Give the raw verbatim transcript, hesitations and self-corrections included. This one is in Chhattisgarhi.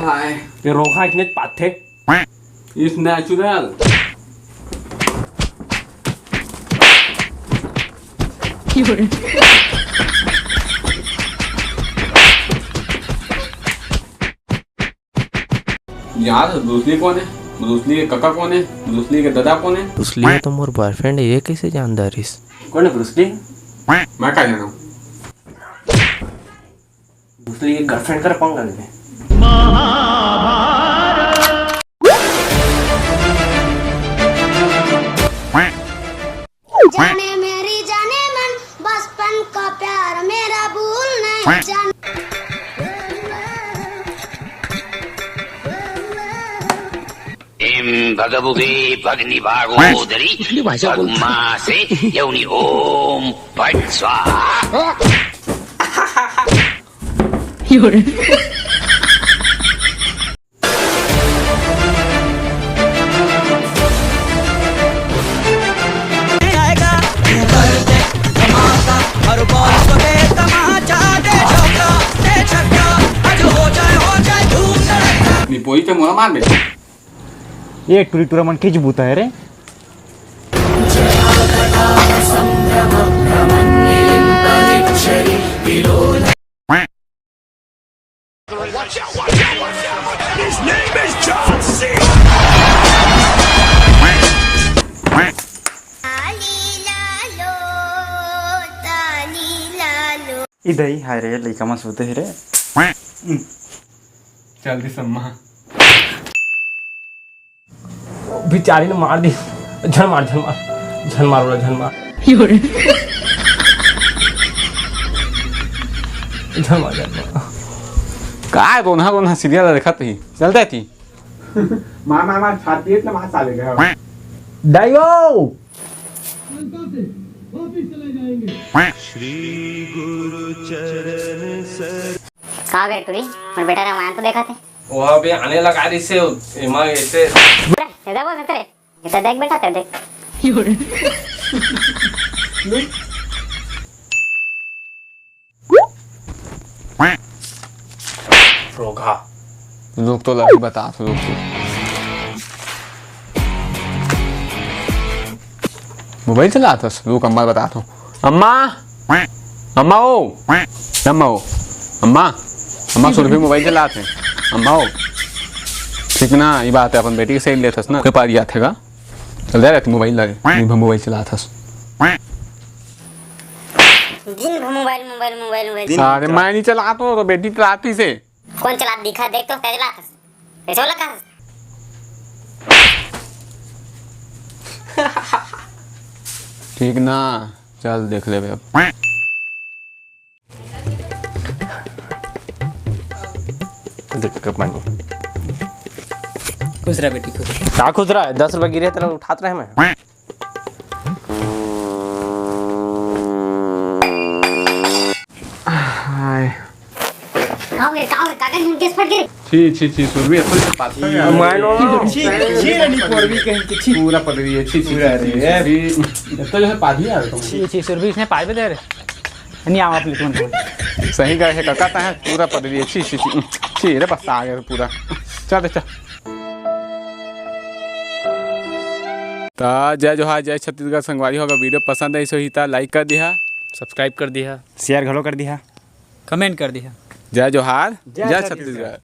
हाय। ये रोगहा इसने पाथे। It's natural। यार, ब्रूस ली कौन है? ब्रूस ली के कका कौन है? ब्रूस ली के दादा कौन है? ब्रूस ली तो मोर बॉयफ्रेंड है, ये कैसे जानदा रिस? कौन है ब्रूस ली? मैं का जानव? ब्रूस ली के गर्लफ्रेंड कर पंगा ले। जाने मेरी जाने मन, बचपन का प्यार मेरा भूल नहीं जाना। एम भगवते भगनिभागोदरी भगमासे यौनि ओम फट स्वाहा। निपोई ते मोला मार बे। ये टूरी टूरा मन के बूता है रे। इधर ही हाय रे, लइका मन सोते हे रे। चल दे सम्मा। बिचारी ने मार दी। झन मार, झन मार, झन मार, ओला झन मार। झन मार, झन मार। काय रोनहा रोनहा सीरियल देखत ही? चलता थी। मार, मार, मार, छाती इतना मार साले का। डाइवो। का गे टूरी, मोर बेटा रामायण तो देखत हे। वो अबे आने लगा रही से, एमा ऐसे। बुरा, ऐसा बोल सकते रे? इतना देख बेटा, ते देख। रोगहा। रुक तो लगी बता, रुक तो। मोबाइल चलात हस? रुक, अम्मा ल बतात हूँ। अम्मा, अम्मा ओ, अम्मा ओ, अम्मा, अम्मा सुरभि मोबाइल चलात हे। अम्मा ओ, ठीक ना, ये बात है, अपन बेटी के सही लेत हस ना, के पारी आथे गा। चल दे रे, मोबाइल ला दे, दिन भर मोबाइल चलात हस। दिन भर मोबाइल, मोबाइल, मोबाइल, मोबाइल। अरे, मैं नहीं चलात हूँ, तो बेटी चलाती से। कौन चलात दिखा, देख तो, तेरे चलात हस। कैसे वाला कहा? ठीक ना, चल देख लेबे अब। देख के पानी। खुश रह बेटी, खुश रह। का खुश रह? दस रुपया गिरे, तेला उठात रहे मैं। हाय। का हो गया, का हो गया? काका जी, गैस फट गई। छी, छी, छी, सुरभि, असल से पास कर यार। मानो। छी, छी, रानी पड़वी कहीं के, छी। पूरा पड़वी है, छी, छी, पूरा छी, रे। छी, छी। तो जो है, पास नहीं आ रहा तुम। छी, छी, सुरभि, इसने पास भी दे रहे। नहीं, आओ, आप लिखो ना। सही गए है, काका, ता है, पूरा पड़वी है, छी, छी, छी, छी, रे, बस आ गया पूरा। चल, चल। ता जय जोहार, जय छत्तीसगढ़ संगवारी हो। अगर वीडियो पसंद आइस होही ता like कर दिहा, subscribe कर दिहा, share घलो कर दिहा, comment कर दिहा। जय जोहार, जय जय छत्तीसगढ़। छत्तीसगढ़।